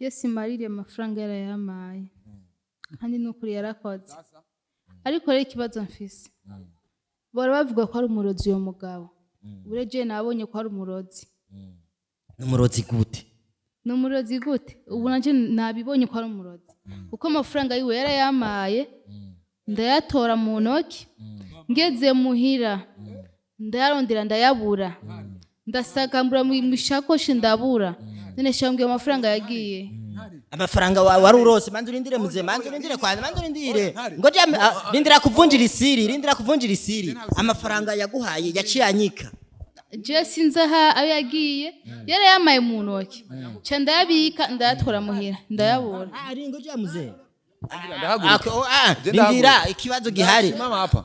Je simarire amafaranga yarayamaye, kandi n'ukuri yarakoze. Ariko rero ikibazo mfise, bora bavuga ko ari umurozi uyo mugabo. Ureje nabonye ko ari umurozi. N'umurozi gute? Ni umurozi gute? Ubu nanje nabibonye ko ari umurozi, kuko amafaranga yiwe yarayamaye, ndayatora mu ntoki, ngeze muhira ndayarondera ndayabura, ndasakambura mu ishakoshi ndabura. None shambwiye amafaranga yagiye. Amafaranga wawe wari urose. Manze urindire muze, manze urindire kwanza, manze urindire ngo jya rindira kuvunjira isiri, rindira kuvunjira isiri. Amafaranga yaguhaye yaciye anyika. Je sinzi aha ayo yagiye, yarayamaye mu ntoki, nca ndayabika, ndayatora muhira ndayabura. Ah, ringo jya muze. Ndahaguruka. Ako, ah, Je rindira ndahaguruka. Ikibazo gihari. Simama hapa.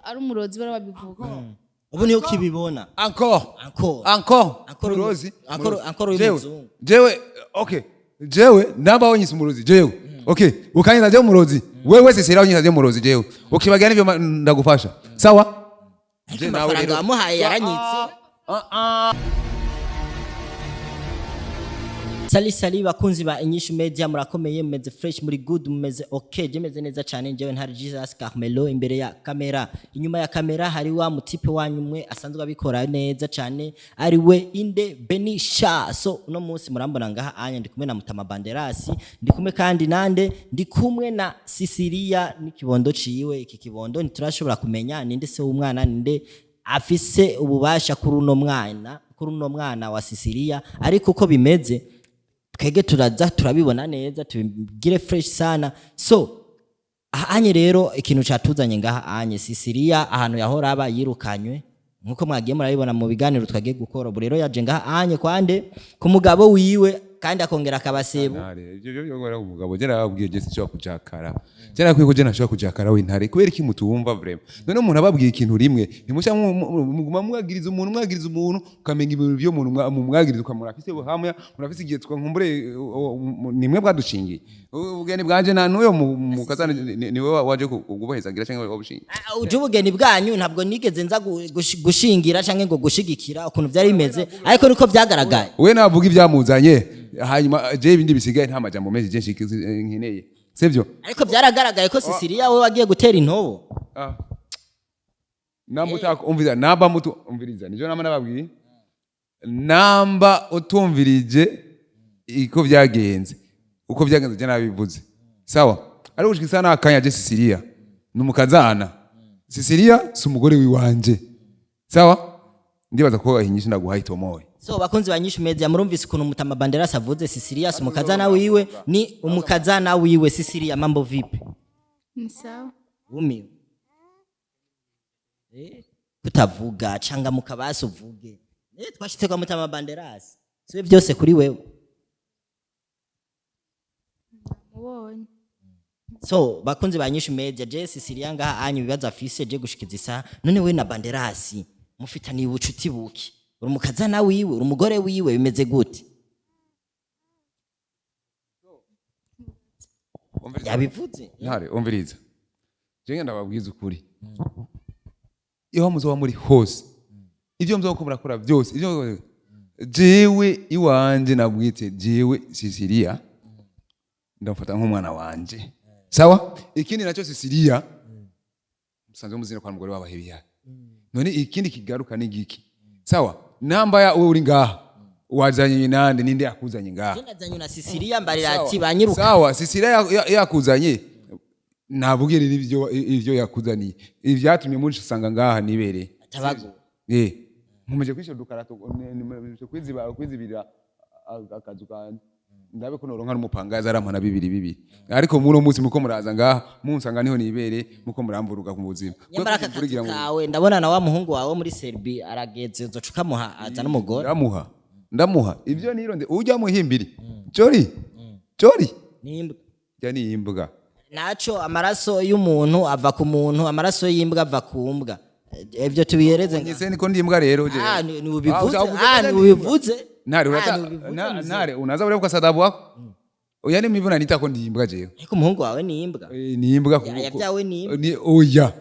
Ari umurozi, bara babivuga. Ubu niyo ukibibona. Encore. Encore. Encore. Encore. Murozi. Encore. Murozi. Encore uyu Jewe. muzungu. Jewe, okay. Jewe namba wonyise umurozi jewe. Okay, ukanyita jewe umurozi. Wewe sisi wonyise jewe umurozi jewe. Ukibagira nivyo ndagufasha. Sawa? Ariko Je nawe amafaranga rero- wamuhaye yaranyitse. Ah ah. Sali sali bakunzi ba Inyishu Media, murakomeye, mumeze fresh, muri good, mumeze okay. Je meze neza cyane, njyewe ntari Jesus Carmelo imbere ya kamera. Inyuma ya kamera hari wa mutipe wanyu umwe asanzwe abikora neza cyane, ari we Inde Benisha. So uno munsi murambona ngaha anya ndi kumwe na Mutama Banderasi, ndi kumwe kandi nande, ndi kumwe na Sisilia n'ikibondo ciwe. Iki kibondo ntiturashobora kumenya ninde se w'umwana, ninde afise ububasha kuri uno mwana, kuri uno mwana wa Sisilia. Ariko uko bimeze twege turaza turabibona neza, tubigire fresh sana. So aha anye rero ikintu catuzanye ngaha anye, Sisilia ahantu yahora aba yirukanywe nkuko mwagiye murabibona mu biganiro twagiye gukora. Ubu rero yaje ngaha anye kwande ku mugabo wiwe, kandi akongera akabasebu. Ntare, ibyo byo byo umugabo je narababwiye, je sinshobora kujakara. Je nakwiye ko je ntashobora kujakara w'intare. Kubera iki mutumva vraiment? None umuntu ababwiye ikintu rimwe, ntimusha muguma mwagiriza umuntu, mwagiriza umuntu, ukamenya ibintu byo umuntu mumwagiriza, ukamura afise buhamya, murafise igihe twankumbure nimwe bwadushingiye. Ubugeni bwanje na nuyo mukazana niwe waje kugubahezagira cyangwa wabushingiye. Ah, uje ubugeni bwanyu ntabwo nigeze nza gushingira canke ngo gushigikira ukuntu vyari bimeze, ariko niko vyagaragaye. We navuga ibyamuzanye, hanyuma je ibindi bisigaye nta majambo menshi je nkeneye. Sivyo? Ariko vyaragaragaye ko Sisilia we wagiye gutera intobo. Ah. Namba utakumviriza, namba mutu umviriza, nivyo nama nababwiye. Namba utumvirije iko byagenze, uko byagenze je nabivuze. Sawa? Ariko gushika isaha n'akanya je Sicilia ni umukazana. Sicilia si umugore wiwanje. Sawa? Ndibaza ko inyishu ndaguhaye itomoye. So bakunzi ba Nyishu Media, murumvise ukuntu Mutama Banderas avuze. Sisilia si umukazana wiwe, ni umukazana wiwe. Sisilia, mambo vipi? Ni sawa. Wumiwe. Kutavuga canga mukabasi uvuge. Twashitse kwa Mutama Banderas, sibe byose kuri wewe. Mubonye. So bakunzi ba Nyishu Media, je Sisilia ngaha anyu ibibazo afise je gushikiza isaha. None we na Banderas mufitaniye ubucuti buki? Uri umukazana wiwe, uri umugore wiwe, bimeze gute? Yabivuze. Ntare, umviriza. Je ndababwiza ukuri. Iyo muzoba muri hose, ibyo muzoba ko murakora byose, ibyo jewe iwanje nabwite, jewe Sicilia ndamufata nk'umwana wanje. Sawa? Ikindi nacyo, Sicilia musanzwe muzina kwa mugore w'abahebiya. None ikindi kigaruka ni giki? Sawa? Namba ya wewe uri ngaha wazanye nande, ninde yakuzanye ngaha? Nazanye na Sisilia, mbarira ati banyiruka. Sawa, Sicilia yakuzanye, navuge rero ivyo yakuzaniye, ivyatumye munsanga ngaha nibereye. Atabago. Nkomeje kwishura udukarato, kwiziba kwizibira akazu kanje, ndabe ko noronka n'umupangazi arampana bibiri bibiri. Ariko muri uno munsi muko muraza ngaha munsanga niho nibereye, muko muramvuruga ku buzima. Nyamara aka kazu kawe ndabona na wa muhungu wawe muri Serbi arageze, uzoca ukamuha aza n'umugore. Ndamuha, ndamuha ivyo nironde ujya muhimbiri jori jori. N'imbwa. Jya ni imbwa. Naco amaraso y'umuntu ava ku muntu, amaraso y'imbwa ava ku mbwa. Ivyo tubihereze nga. Nyese niko ndi imbwa rero je. Ah, ni ubivuze. Ah, uvuze Ah, ko ni ndi imbwa. ubivuze. Ntare Ah, urata ni ubivuze, mzee. ntare unaza ureba kwa sadabu wako. Oya, ni mivuna nita ko ndi imbwa jewe. Ariko umuhungu wawe ni imbwa. Ni imbwa Yabyawe ni imbwa. Ni oya.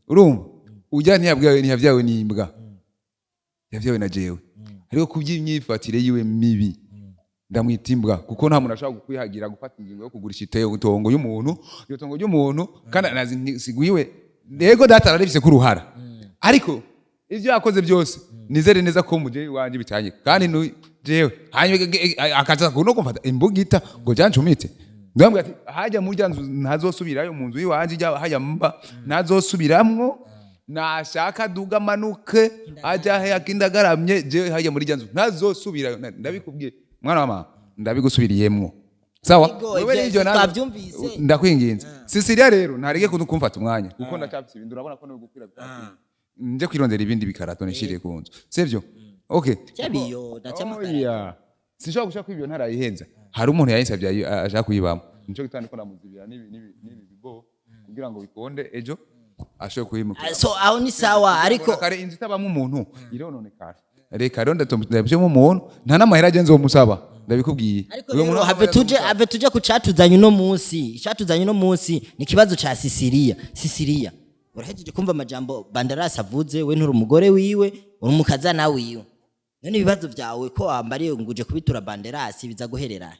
Urumva? Ujya ntiyabyawe, ntiyabyawe ni imbwa. Yabyawe na jewe. Ariko kuby'imyifatire yiwe mibi. Ndamwita imbwa kuko nta muntu ashobora kukwihagira gufata ingingo yo kugurisha itongo y'umuntu, iyo tongo ry'umuntu kandi anazi siguiwe. Yego, data ararifise ku ruhara, ariko ivyo yakoze byose nizere neza ko muje wanje bitanye kandi jewe hanyuma akaza kuno kumfata imbugita ngo jancumite. Ndamubwira ati hajya murya nzu ntazosubirayo, mu nzu iwanje ijya hajya mba ntazosubiraramwo, nashaka duga amanuke ajya he akindagaramye, jewe hajya muri rya nzu ntazosubirayo. Ndabikubwiye mwana wa mama, ndabigusubiriyemwo, sawa? Yego, Wewe ivyo n'ivyo nawe- twavyumvise. Ndakwinginze Sisilia rero ntarege kumfata umwanya kuko ndacyafise ibindi, urabona ko no gukwira bitakwiye. Nje kwirondera ibindi bikarato nishiriye ku nzu, sivyo? Okay. Cyabiyo ndacyamagara. Oya, sinshobora gushaka ibyo ntarayihenza. Hari umuntu yayinsabye ashaka kuyibamo, nico gituma ndiko ndamuzibira n'ibi bibo kugira ngo bikonde ejo ashobore kuyimuka. So aho ni sawa, ariko Kare inzu itabamo umuntu irononekara. Reka rero ndabyemo umuntu nta n'amahera agenze uwo musaba, ndabikubwiye. Ariko Uyo rero muntu have tuje, have tuje ku catuzanye uno munsi. Icatuzanye uno munsi ni ikibazo ca Sisilia. Sisilia, urahejeje kumva amajambo Bandarasi avuze. We nturi umugore wiwe, uri umukazana wiwe. None ibibazo vyawe ko wambariye ngo uje kubitura Banderasi biza guherera?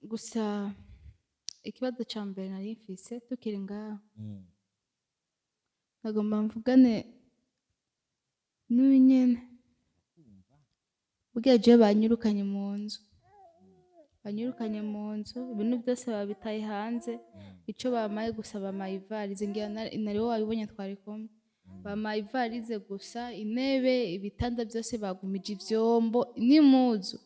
Gusa ikibazo cya mbere nari mfise tukiri ngaho, nagomba mvugane n'uyu nyene. Burya jewe banyirukanye mu nzu, banyirukanye mu nzu, ibintu byose babitaye hanze. Icyo bamaye gusa, bamaye ivarize. Ngira nari wowe wabibonye, twari kumwe. Bamaye ivarize gusa, intebe, ibitanda byose bagumije, ivyombo n'impuzu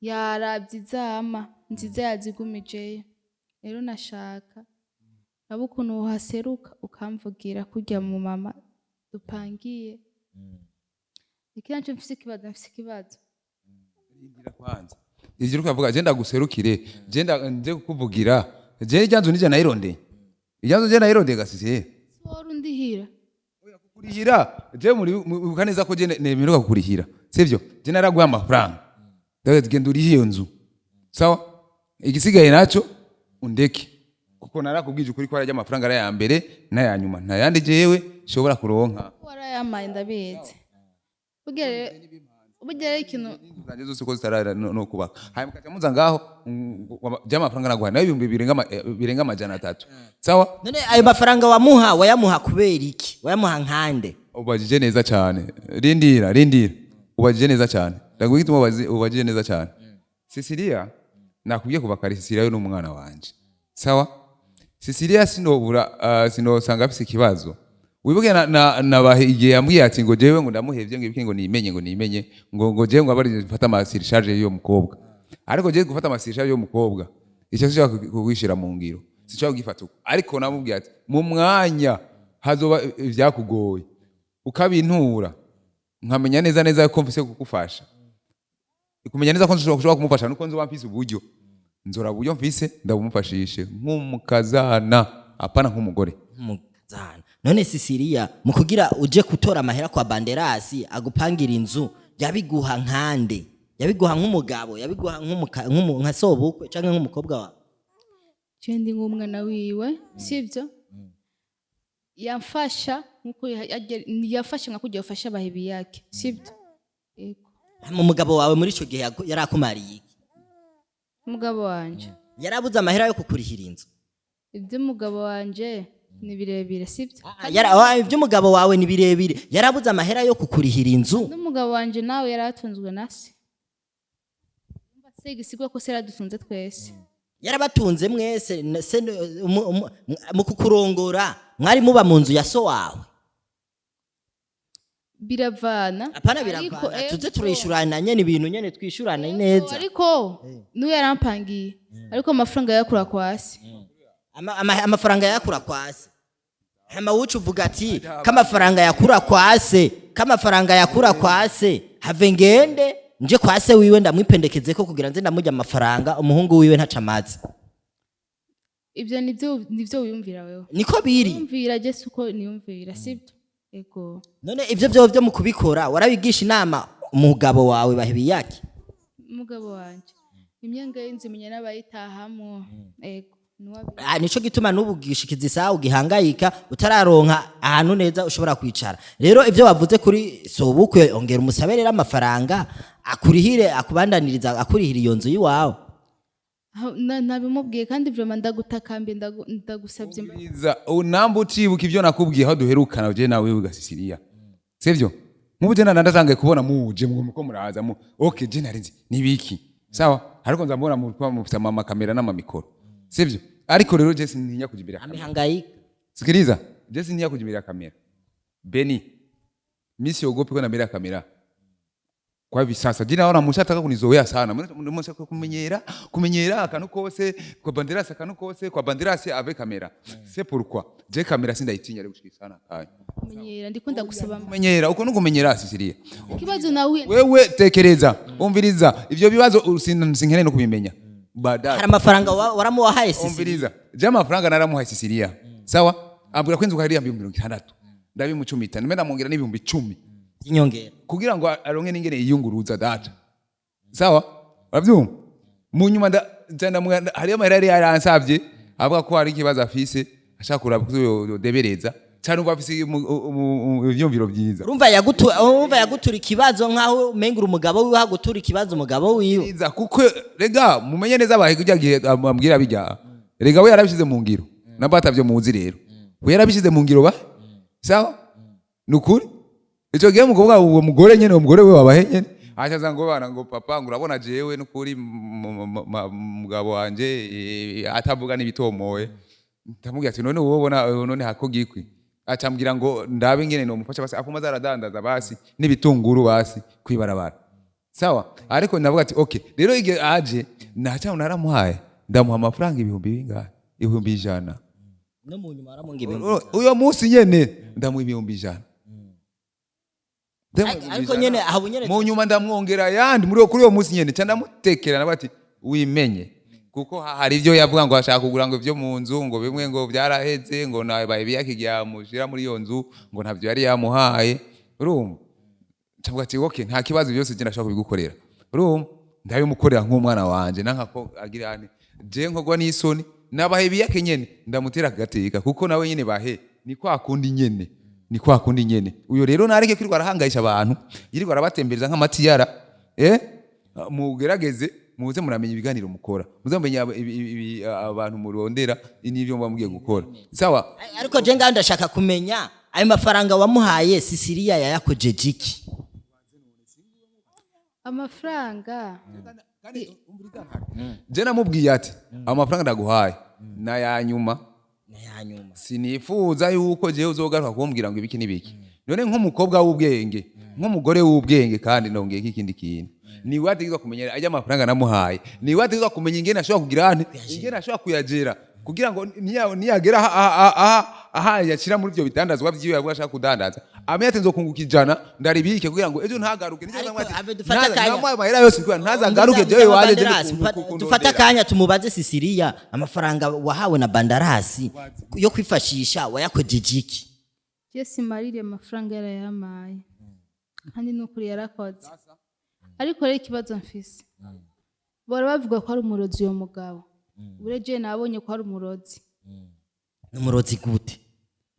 yarabye izama nziza yazigumijeyo. Rero nashaka raba ukuntu wohaseruka ukamvugira kurya mu mama dupangiye. Iki naco mfise ikibazo, mfise ikibazo. Rindira kwanza, ivyo uriko uravuga, je ndaguserukire, je nje kukuvugira. Je irya nzu nije nayirondeye, irya nzu je nayirondeye gasisiye. Si wari undihira? Kurihira je muri ubuka neza ko je nemerewe kukurihira, sivyo? Je naraguha amafaranga, ndavuga genda urihe iyo nzu, sawa? Igisigaye naco undeke, kuko narakubwije ukuri ko arajya amafaranga ari aya mbere n'aya nyuma, nta yandi jewe shobora kuronka. Warayamaye, ndabizi. Burya rero ikintu Inzu zanje zose ko zitarara no kubaka, hanyuma mukaca muza ngaho by'amafaranga naguha nayo ibihumbi birenga 300, sawa? None ayo mafaranga wamuha, wayamuha kubera iki? Wayamuha nkande? Ubajije neza cyane. Rindira, rindira, ubajije neza cyane. Ndakubwira igituma ubajije neza cyane. Cecilia, nakubwiye kuva kare, Cecilia yo n'umwana wanje, sawa? Cecilia sinobura sinosanga afise ikibazo. Wibuke na igihe yambwiye ati ngo jewe ngo ndamuhevye, ngo ibiki, ngo nimenye, ngo nimenye, ngo jewe ngo abari mfata ama surcharge y'uyo mukobwa. Ariko jewe gufata ama surcharge y'uyo mukobwa, icyo sinshobora kugishira mu ngiro, sinshobora kugifata uko. Ariko namubwiye ati mu mwanya hazoba ibyakugoye ukabintura, nkamenya neza neza ko mfise kugufasha, kumenya neza ko nshobora kumufasha nuko nzoba mfise uburyo, nzora uburyo mfise ndabumufashishe nk'umukazana, apana nk'umugore. Mukazana. None Sisilia, mu kugira uje gutora amahera kwa Banderasi agupangira inzu, yabiguha nkande? Yabiguha nk'umugabo, yabiguha nka sobukwe canke nk'umukobwa wawe? Je ndi nk'umwana wiwe, sibyo? Yamfasha nkuko yafasha nka kurya ufasha abahebi yake, sibyo? Yego. Hama umugabo wawe muri ico gihe yarakumariye iki? Umugabo wanje? Yarabuze amahera yo kukurihira inzu? Iby'umugabo wanje ni birebire, sibyo? Iby'umugabo wawe ni birebire. Yarabuze amahera yo kukurihira inzu? N'umugabo wanje nawe yari atunzwe na se. Umva se, igisigwa ko se yaradutunze twese. Yarabatunze mwese? Se mu kukurongora mwari muba mu nzu ya so wawe? Biravana. Apana. Ariko Biravana, tuze ego. turishurana nyene, ibintu nyene twishurane neza. Ariko n'uyu yarampangiye, ariko amafaranga yakura kwa se. Amafaranga yakura kwa se. Hama wuca uvuga ati k'amafaranga yakura kwa se, k'amafaranga yakura kwa se, have ngende nje kwa se wiwe ndamwipendekezeko kugira nze ndamurya amafaranga, umuhungu wiwe ntaca amazi. Ibyo nibyo wiyumvira wewe. Niko biri. Wiyumvira, je suko niyumvira, sibyo? Ego. None ivyo vyo vyo mu kubikora warabigisha inama umugabo wawe Bahebiyaki? Umugabo wanje, imyanga y'inzu imenya n'abayitahamwo. Ego. Niwe. Ah, nico gituma n'ubu gishikiza isaha ugihangayika, utararonka ahantu neza ushobora kwicara. Rero ivyo wavuze kuri sobukwe, ongera umusabe rero amafaranga akurihire, akubandaniriza, akurihira iyo nzu y'iwawe. Aho- nabimubwiye kandi vraiment ndagutakambiye, ndagusabye. Umviriza, namba utibuka ivyo nakubwiye aho duherukana je nawe wiga Sicilia, sivyo? Nk'ubu je ndatangiye kubona muje muko muraza mu, okay, je narinzi nibiki, sawa, ariko nza mbona mu mufite ama kamera n'ama micro, sivyo? Ariko rero je sintinya kuja imbere ya kamera. Amihangayika. Sikiliza, je sintinya kuja imbere ya kamera. Beni, mimi siogopi kwenda mbele ya kamera kwa hivi sasa. Je, naona mshataka kunizoea sana. Mnataka kumenyera, kumenyera akantu kose kwa banderasi, akantu kose kwa banderasi avec caméra. C'est pourquoi je kamera sindayitinya rero gushika sana kanya. Kumenyera, ndiko ndagusaba. Kumenyera uko nukumenyera, Sicilia. Ikibazo nawe. Wewe tekereza, umviriza, ivyo bibazo sinkeneye no kubimenya baadaye. Hari amafaranga waramuwahaye, Sisiri? Umviriza, je amafaranga naramuhaye Sicilia, sawa? Ambwira ko inzu hariya 60,000, ndabimucumita, nimba ndamwongera n'10,000 inyongera kugira ngo aronke n'ingene yiyunguruza data, sawa? Uravyumva? Mu nyuma hariyo amahera yari yaransavye, avuga ko hari ikibazo afise, ashaka kuraba ko yodebereza cyane, ubwo afise ivyumviro vyiza. Urumva yagutura ikibazo nkaho umenga umugabo wiwe, hagutura ikibazo umugabo wiwe. Vyiza, kuko rega mumenye neza abahe kujya gihe ambwira bijya, rega we yarabishize mu ngiro, namba atavyo muzi. Rero we yarabishize mu ngiro ba, sawa? Nukuri ico gihe mukobwa, uwo mugore nyene, uwo mugore we wabahe nyene, acaza ngo bana, ngo papa, ngo urabona jewe nukuri mugabo wanje atavuga n'ibitomoye. Ndamubwira ati none wowe ubona none hako gikwi? Acambwira ngo ndabe ingene nomufasha, basi afuma zaradandaza basi n'ibitunguru basi kwibarabara, sawa? Ariko ndavuga ati okay, rero igihe aje naca naramuhaye, ndamuha amafaranga ibihumbi bingahe? 100,000. No mu nyuma waramunga 100,000. Uyo munsi nyene ndamuha 100,000. Ndamuha Ariko 100,000. nyene aho nyene Mu nyuma ndamwongera yandi muri kuri uwo munsi nyene, ca ndamutekera nawe ati wimenye, kuko hari ibyo yavuga ngo ashaka kugura, ngo ibyo mu nzu, ngo bimwe ngo byaraheze, ngo nabaye biyakigiye yamushira muri iyo nzu, ngo ntavyo yari yamuhaye, urumva? Ndavuga ati okay, nta kibazo, byose je ndashaka kubigukorera, urumva? Ndabimukorera nk'umwana wanje, nanka ko agira ane je nkogwa n'isoni. Nabahe biyake nyene, ndamutera agateka, kuko nawe nyene bahe ni kwa kundi nyene, ni kwa kundi nyene. Uyo rero nareke kwirirwa arahangayisha abantu, yirirwa arabatembereza nk'amatiyara. Mugerageze muze muramenya ibiganiro mukora, muze mumenya abantu murondera n'ivyo muba mugiye gukora, sawa? Ariko je ngaho ndashaka kumenya ayo mafaranga wamuhaye Sisiriya yayakojeje iki? Amafaranga. Je namubwiye ati amafaranga ndaguhaye n'ayanyuma. Nayanyuma. Sinifuza yuko jewe uzogaruka kumbwira ngo ibiki n'ibiki. None nk'umukobwa w'ubwenge, nk'umugore w'ubwenge, kandi nongeye ikindi kintu, niwe ategerezwa kumenya ajya amafaranga namuhaye, niwe ategerezwa kumenya ingene ashobora kugira ante, ingene ashobora kuyagera, kugira ngo niyagera aha yashyira muri ibyo bidandazwa vyiwe yavuga ashaka kudandaza, amenye ati nzokunguka 100, ndaribike kugira ngo ejo ntagaruke. Nico Ariko ndamuha ati, ave dufate akanya. namuhaye amahera yose kugira ntazagaruke jewe iwaje je Dufate akanya tumubaze Sisiriya, amafaranga wahawe na Bandarasi yo kwifashisha wayakojeje iki? Je simarire, amafaranga yarayamaye kandi n'ukuri yarakoze. Ariko rero ikibazo mfise, bora bavuga ko ari umurozi uyo mugabo. Ureje nabonye ko ari umurozi. N'umurozi gute?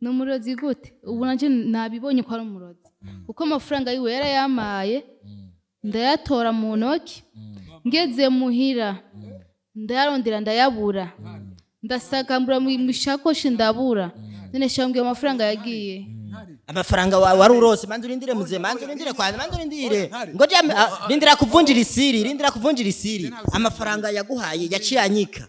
Ni umurozi gute? Ubu nanje nabibonye ko ari umurozi, kuko amafaranga yiwe yarayamaye, ndayatora mu ntoki, ngeze muhira ndayarondera ndayabura, ndasakambura mu ishakoshi ndabura. None shambwiye amafaranga yagiye. Amafaranga wari urose, manza urindire muze, manza urindire kwanza, manza urindire ngo jya rindira kuvunjira isiri, rindira kuvunjira isiri. Amafaranga yaguhaye yaciye anyika?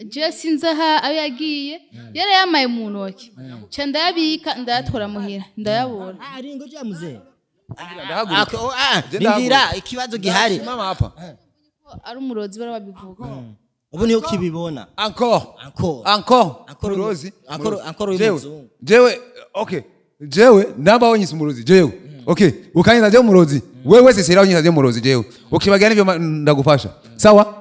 Je sinzi aha ayo yagiye, yarayamaye mu ntoki nca ndayabika, ndayatora muhira ndayabura. Ah, ringo jya muze. Ndahaguruka. Ah, oh, ah, Je rindira ndahaguruka. ikibazo gihari. Mama hapa. Ari umurozi, bara babivuga. Ubu niho ukibibona? Encore. Encore. Encore. Encore. Murozi. Encore, encore uyu Jewe. muzungu. Jewe, okay, jewe namba wonyise umurozi jewe, okay, ukanyita jewe umurozi, wewe sisira wonyita jewe umurozi jewe, ukibagira nivyo ndagufasha, sawa?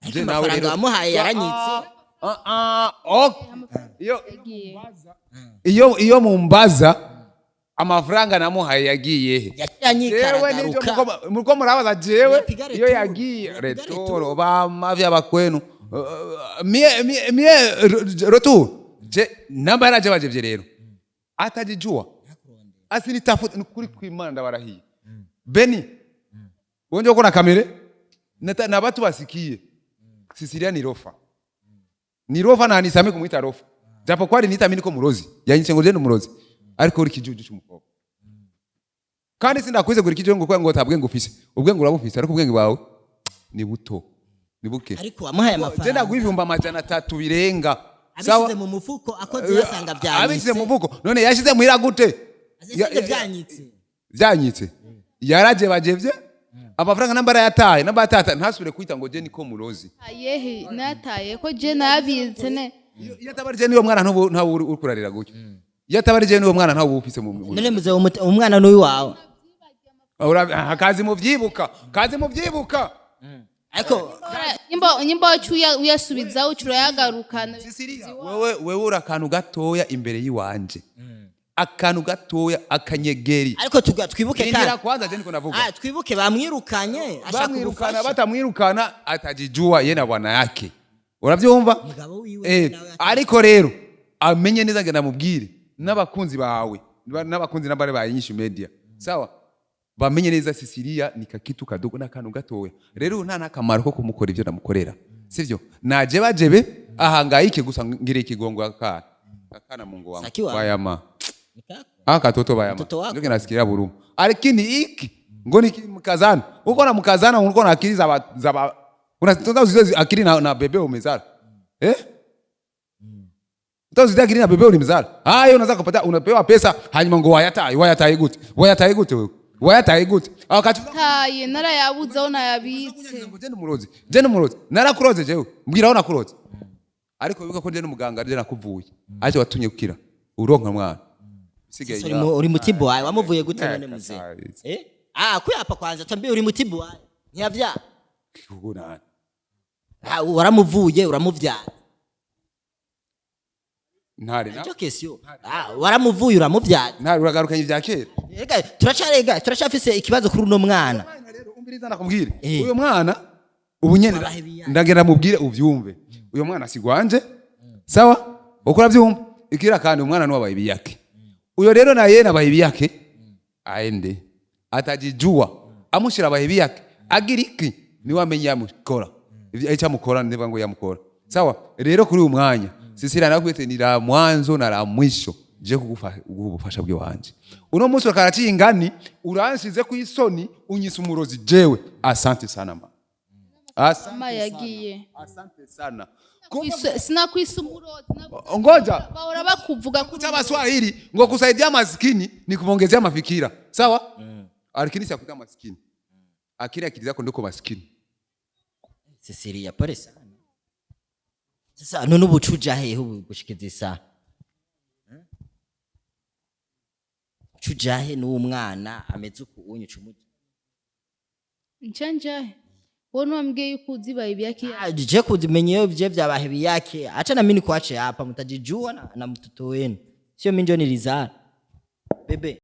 Ariko Je nawe amafaranga rero- wamuhaye yaranyitse? Ah, ah, okay. Iyo Yagiye. iyo mumbaza amafaranga namuhaye yagiye he? Yaciye anyika, Jewe nivyo aragaruka. muriko murabaza jewe Yapiga iyo returo. yagiye Yapiga retoro bamavya bakwenu. Mie mie mie retour je namba yaraje bajevye rero atajijua asinitafuta nukuri kw'Imana ndabarahiye. Beni wonje uko na kamere na batu basikie Sisilia ni rofa, ni rofa na nisame kumwita rofa japo kwari nita mimi niko murozi yanyise ngo je murozi ariko uri kijuju cy'umukobwa kandi sindakwize gura ikijuju ngo ngo tabwenge ufise, ubwenge urabufise ariko ubwenge bwawe ni buto, ni buke. Ariko wamuhaye Je amafaranga ndaguha 300,000 birenga. Abishyize mu mufuko akoze yasanga Abishyize mu byanyitse. mufuko none yashize muhira gute? Yasize byanyitse. Byanyitse yaraje bajevye amafaranga namba arayataye namba yatata ntasubire kwita ngo je niko murozi. Yehe, nataye ko je nabitse ne. Iyo ataba ari je niyo mwana ntabu uri kurarira gutyo, iyo ataba ari je niyo mwana ntabu ufise mu None muze umwana n'uyu wawe. Kazi muvyibuka, kazi muvyibuka. Ariko Nyimba wacu uyasubiza uca urayagarukana. Sisilia, wewe uri akantu gatoya imbere yiwanje, akantu gatoya akanyegeri. Ariko twibuke Rindira kandi kwanza je niko navuga. Ah, twibuke bamwirukanye ashaka Bamwirukana ubufasha. Batamwirukana atajijua ye na bwana yake, uravyumva? Mugabo wiwe nawe Ariko rero amenye neza ngenda mubwire n'abakunzi bawe n'abakunzi n'abari ba Inyishu Media, sawa, bamenye neza Sisilia ni kakitu kadogo n'akantu gatoya. Rero nta n'akamaro ko kumukora ivyo namukorera sivyo naje bajebe ahangayike gusa ngire ikigongo akana akana Mungu wangu. Saki wawe. Bayama. Nikako. Aka katoto bayama. Mtoto wako. Ndio kinasikia buruma lakini iki ngo ni mkazana uko na mkazana uko na akili za unatoka uzizo akili na bebe umezala Utazidi akili na bebe ulimzala. Hayo unaweza kupata unapewa pesa hanyuma ngo wayataye wayataye gute wayataye gute wewe wayataye gute wakati Taye narayabuze aho nayabitse. Ngo je ndumurozi, je ndumurozi, narakuroze jewe mbwira aho nakuroze ariko wibuka ko je n'umuganga je nakuvuye ariko watumye gukira uronka mwana sigaye. Sasa uri mutibu wawe wamuvuye gute none muze? Kasa- Ah, kuyapa kwanza tuambie uri mutibu wawe ntiyavya. Kugunana. Ah, waramuvuye uramuvyara. Ntare na Cyo kesyo. Ah, waramuvuye uramuvyara. Ntare uragarukanye ibya kera. Ega turacarega turacafise ikibazo kuri uno mwana. Mwana rero umviriza nakubwire. Uyo mwana ubu nyene Wabahe biyaye. ndagenda mubwire uvyumve. Uyo mwana sigwanje sawa uko uravyumva ikira kandi umwana ni wabaye biyake. Uyo rero naye nabaye biyake aende atajijua amushira abaye biyake agira iki niwe amenye yamukora ivyo icyo amukora niba ngo yamukora sawa. Rero kuri uyu mwanya Sisira nakwete ni la mwanzo na la mwisho je kuguha ubufasha bw'iwanje uno munsi ukaraciye ingani uransize ku isoni unyisa umurozi jewe. Asante sana ma, asante. Mama yagiye. Asante sana. Sinakwisa umurozi. Ngoja. Bahora bakuvuga ko Cha Waswahili ngo kusaidia maskini ni kumwongezea mafikira sawa. Lakini si akuta maskini akili akili zako ndiko maskini. Cecilia, pole sana. Sasa none ubu cuja hehe ubu gushikiza isaha? Cuja he n'uwo mwana ameze uku unyu cumuja? Nchanjahe wowe ntiwambwiye yuko uzi bayibi yake? Ah, je kuzimenya iyo je vya yake. Acha na mimi nikuache hapa mtajijua na mtoto wenu. Sio mimi ndio nilizaa. Bebe.